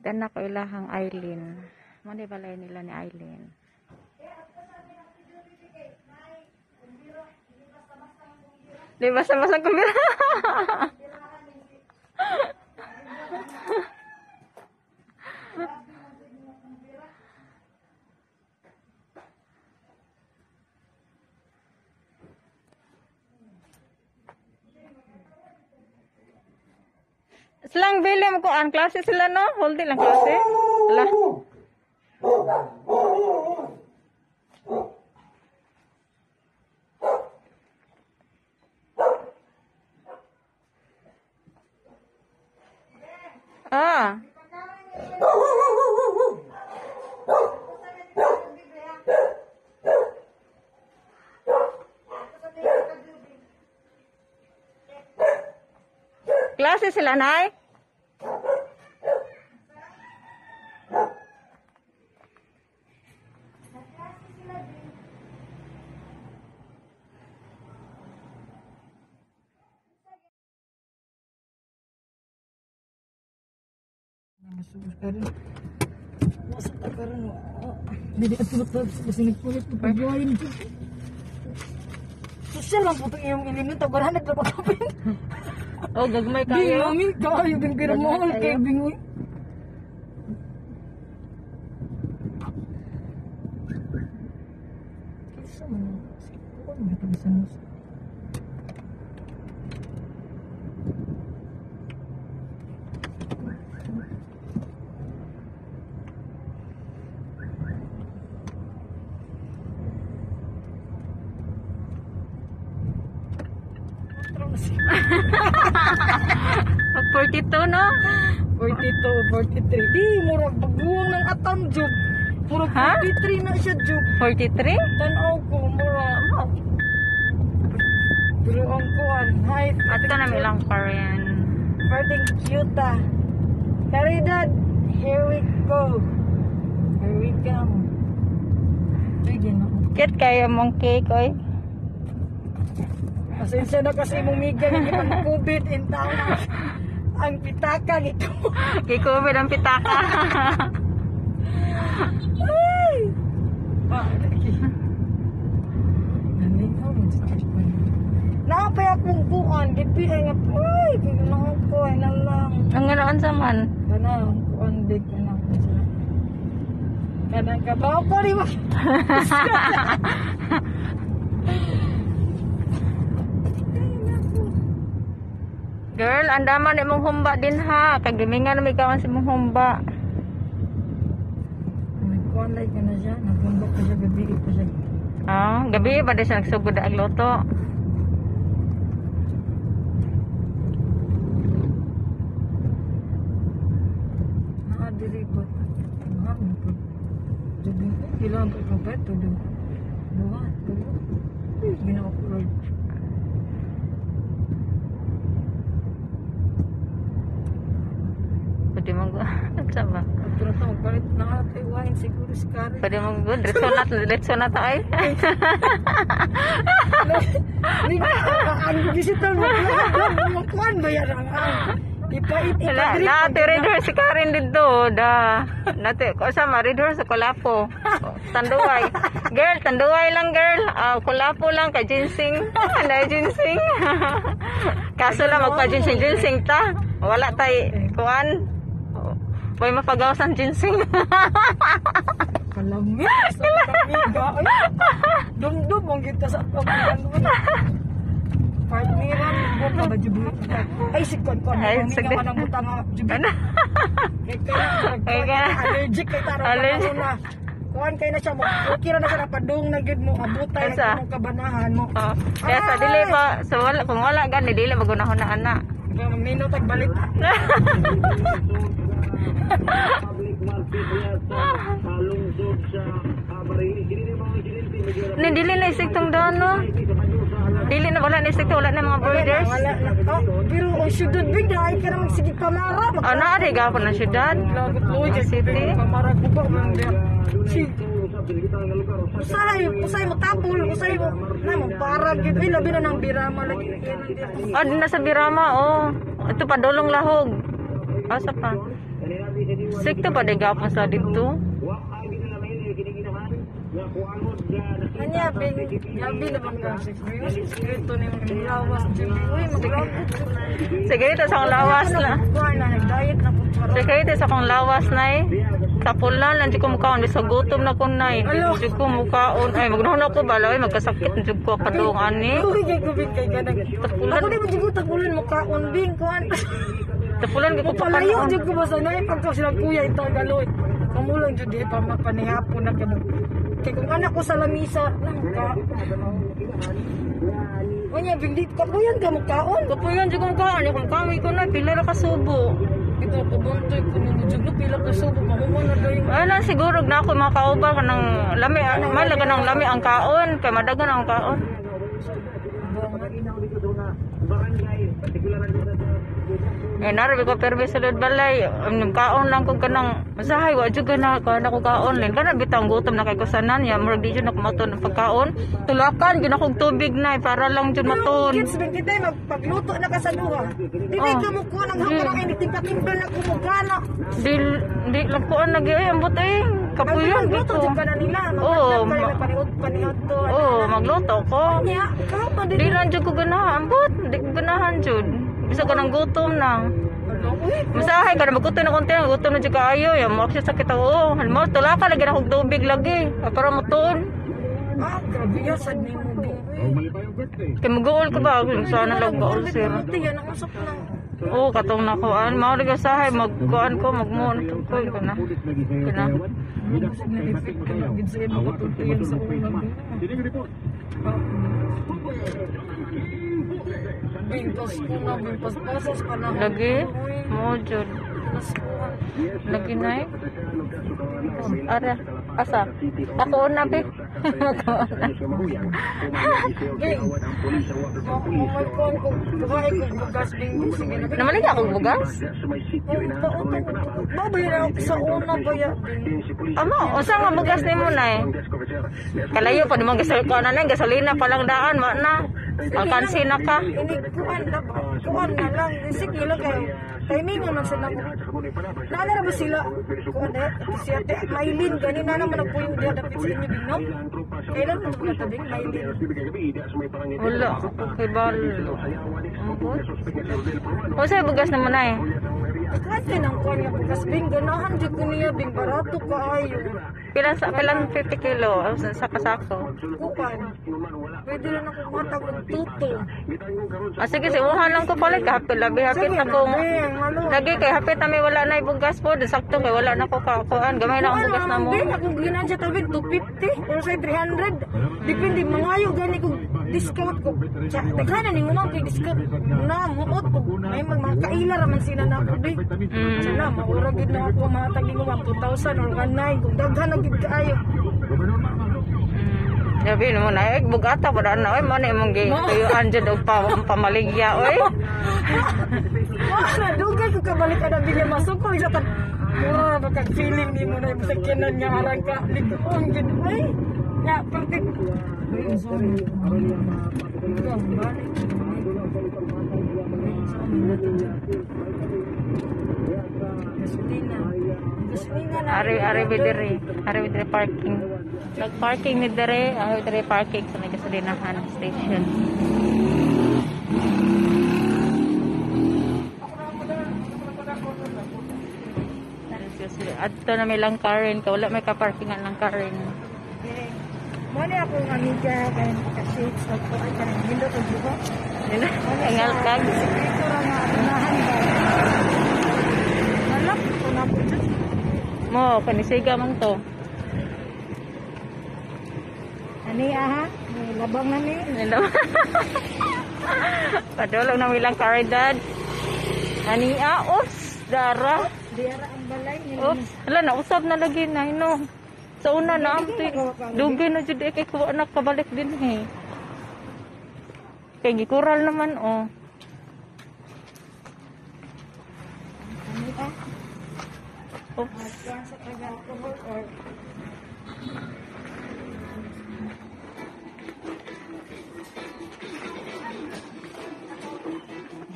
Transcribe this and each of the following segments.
Kamag-anak ko ilahang Eileen. Mo ni balay nila ni Eileen. Di basta-basta kumbira. Silang William ko ang klase sila, no? Hold lang klase. Ala. Ah. Klase sila, Nay? Karon. Masa ta karon. Dili at tulog kasi nagpulit ko pagwain. Social lang po itong iyong elemento. Garahan nagpapakapin. Oh, gagmay Di, kayo. mami, kayo. Bin pero mahal kayo. Bingoy. Kinsa man ang- Ano ba ito bisan mo? Pag 42, no? 42, 43. Di, murag baguang ng atam, Job. Murag Ha? 43 na siya, Job. 43? Tanaw ko, murag. Pero ang kuan, height. At ka na ilang Korean. Parting cute ah. Caridad, here we go. Here we come. Ay, ginoo. Cute kayo mong cake, oy. Pasensya na kasi mong miga nga kitang COVID in town. Ang pitaka gito. Kay COVID ang pitaka. Ay! Pa, lagi. Nalingaw mo sa church pa niya. Naapay akong kuan, gipi ay nga, ay, ginoo ko, ay na lang. Ang ganoon sa man. Kana, kuan, big, anak. Kana, kabaw ko, di ba? Girl, ang dama na imong humba din ha. Kagimingan na may kawan sa imong humba. May kuan like ka na siya, nagbundok pa siya, gabi pa siya. Ah, gabi ba di siya nagsugod ang luto? Naa, diri ba? Mahal na po. Gabi, kailangan pa ikaw pa ito, duha, duha. Ay, ginawa ko, Lord. Pwede mong sa ba? At na ito, magpalit na nga tayo wine siguro si Karen. Pwede mong diretso na ta ay. Di ba, ang digital mo, ang kuan ba yan ang ipait, Wala, ipadrip. naate red horse si Karen dito. Da. Nate, ko sa ma red horse sa Kulapo. Tanduay. Girl, tanduay lang girl. Ah, Kulapo lang kay ginseng. Na ginseng. Kaso lang magpa ginseng ginseng ta. Wala tay kuan. Way mapagawas ang ginseng. Kalamit, sa kamiga. Ay, dumdum, ang kita sa pagkakan mo. Partneran, buka ba jubi? Ay, si Kon Kon. Ay, Ay, sige. ka ng butang nga, jubi. Ano? Kay kaya, Kay ka- allergic kay taro Allergic. na. Kuan kay na siya mo. Okay ra na siya napadung na gyud mo abutay Asa? na imong kabanahan mo. Oh, kaya sa dili pa so wala kung wala gani dili magunahon na ana. Mamino tag balita. Ni dili na isigtong doon no. Dili na wala na isigtong, wala na mga borders. Wala na. Oh, pero ang syudad big dahil ka na magsige pamara. Oh, naa di gapon ang syudad. Lagot loy Ang city. Pamara ko ba man diya. Si Usay, usay mo tapol, usay mo na mo parag gyud. Ay labi na nang birama lagi. Oh, din na sa Birama, oh. Ito pa, Dulong Lahog. Asa pa? Sikto pa di gapon sa dito. Anya, bing, yabi na bang kang sikreto ni mga lawas, uy, maglabot. Sige, ito sa akong lawas na. Kuan na, nag-diet na ko karon. Sige, ito sa akong lawas na eh. Tapulan lang, di ko mukaon. Di sa gutom na ko na eh. Di ko mukaon. Ay, magnuhon ako ba? Ay, magkasakit. Di ko kadung ani. Uy, kay kubing kay ganang. Tapulan. Ako di mo jud tapulan mo kaon bing kuan. Tapulan, di ko Palayo pakaon. jud ko basta na pagka sila kuya ito galoy. Kamulang jud di pa mapanihapon na kamo. Kay kung anak ko sa lamisa nang ka. Unya bing di kapuyan ka mo kaon. Kapuyan, di ko mukaon. Di ko mukaon. Ko na, pila ra kasubo. Ito kabuntoy ko nimo jud no pila ka subo mahuman na dayon. Wala, siguro na ako mga kauban ka ng lami. Malaga ng lami ang kaon. Kay madagan ang kaon. Eh, narabi ko permi sa lud balay. Kaon lang ko kanang masahay wa jud na ko na ko kaon lin. Kana bitang gutom na kay kusanan ya murag di jud na kumaton ang pagkaon. Tulakan gyud akong tubig na eh, para lang jud maton. Kids, bing kita magpagluto na ka sa duha. Di Oh. ka mo kuha ng hapon ang ini timpla na kumugana. Di di lang kuan lagi ay ambot eh. Kapuyan gyud Magluto ko. jud ka na nila. Oo, Magluto paniod paniod to. Oo, magluto ko. Nya, ka pa Di lang jud ko ganahan ambot. Di ko ganahan jud. Bisa ka ng gutom na. Uy, Masahay ka na maggutom na konti, gutom na jud kaayo. Ya mo siya sakit ako. Halmo tulakan lagi na akong tubig lagi para motuon. ah, grabe ya sad nimo bing. Kay mag-uol ka ba? Sana lang ba sir? Yan ang usap lang. Oo, katong nakuan. Mao rin sahay magkuan ko, magmuon ko ko na. Kana. Basig na effect ka na gid sa imo katultuyan sa una. Bing pas ko na bing paspas pa na. Lagi mo jud. Naskuhan. Lagi na eh. Ara, asa. Ako na be. Ako na. Bing. May kuan ko buhay ko bugas bing sige na. Namalig ako bugas. Babay na ako sa una ba ya? Amo, unsa nga bugas nimo nay? Kalayo pa naman gasol ko na na gasolina pa lang daan wa na. Alkansi na ka. Ini kuan na ba? Kuan na lang. Sige lang kayo. Timing naman sila ko. Naala ba sila? Kuan eh. Si Ate Maylin. Ganina naman nagpuyong diya dapit sa inyo bing no? Kailan mo mga tabing Maylin? Wala, kay balo. Ambot. Unsa bugas nimo nay? Kuan din ang kuan nga bugas bing. Ganahan jud ko niya bing barato kaayo. Pila sa pilang 50 kilo sa kasako. Kuan. Pwede lang ako matag og tuto. Ah, sige, simuhan lang ko pala. Kahapit, labi hapit Sige na kung... bing. Malo. Lagi kay hapit na may wala na bugas po. Sakto kay wala na ko kakuan. Gamay na ang Kuan bugas na mo. Bing, akong ginadya tawig 250 or say 300. Depende mangayo gani kog discount ko. Sa daghanan ni mo kay discount na muot ko. May mga kaila ra man sila na ako bing. Sana maura gid na ako matag nimo 2,000 or 1,900 kung daghan na gid kaayo. Labi mo na eh, bugata pa na oy mo na imong gi tuyuan jud og pa pamaligya oy. Wah, na dugay ko kabalik ana bigla masukol sa tan. Mura ba kag feeling nimo na imong sakyanan nga arang ka likuon gid ay. Ya, perfect. Gasolina. Gasolina na. Ari ari bi diri, ari bi diri parking. Nag parking ni diri, ari diri parking sa may gasolinahan station. Adto na may lang Karen ka wala may kaparkingan lang Karen. Mo ni akong amiga kay ka-shades nagkuan ka ng hindot og buhok. Engal kag. Sikreto ra nga unahan ba. Malap ko na po dyan. Mo kanisiga man to. Ani aha, may labang na ni. Padulong na may lang Karen dad. Ani ah, oops, dara. Diara ang balay ni. Oops, hala na usab na lagi na ino. Sa una na ang dugay na jud eh kay kuha na kabalik din eh. Kay gikural naman oh. Ani ah, Oops. magkuan sa taga alcohol or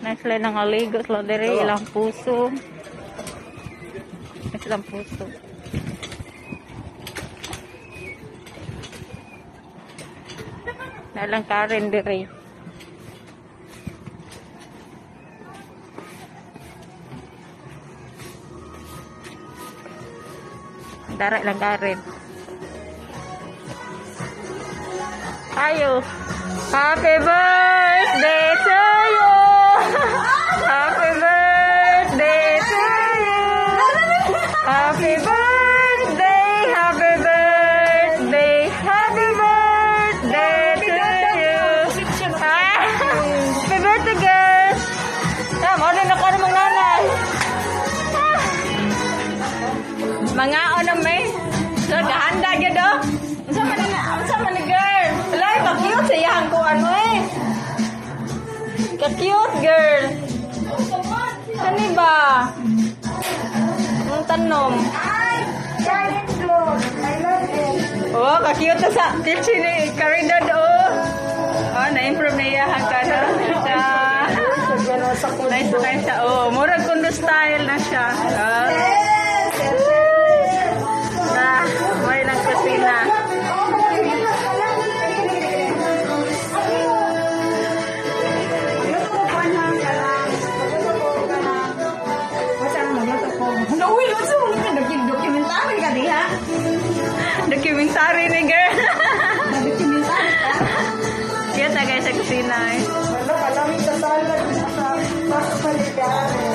Nice sila nang aligo sila diri ilang puso. silang puso. Nalang Karen dire. Dara lang Karen. Ayo. Happy birthday to you. Happy birthday to you. Happy birthday, happy birthday, happy birthday to you. Ah, happy birthday, girl. Ah, mao na ko mga nanay. Ah. Mga ano may. So, gahanda gyud oh. Unsa man na, unsa man ni girl? Wala, ka-cute sa iyang ko ano eh. Ka-cute girl. Kani ba? Ang tanom. Ay! Giant dog. I love it. Oh, ka-cute na sa kitchen ni Caridad oh. Oh, na-improve na iya ka na siya. Nice na siya. Oh, murag condo style na siya. Ah. Na, may lang kusina. Uy, unsa mo ka dokumentary ka diha? Documentary ni girl. Dokumentary ka? Cute na guys sa kusina eh. Wala, kalami sa salad sa paspaligaren.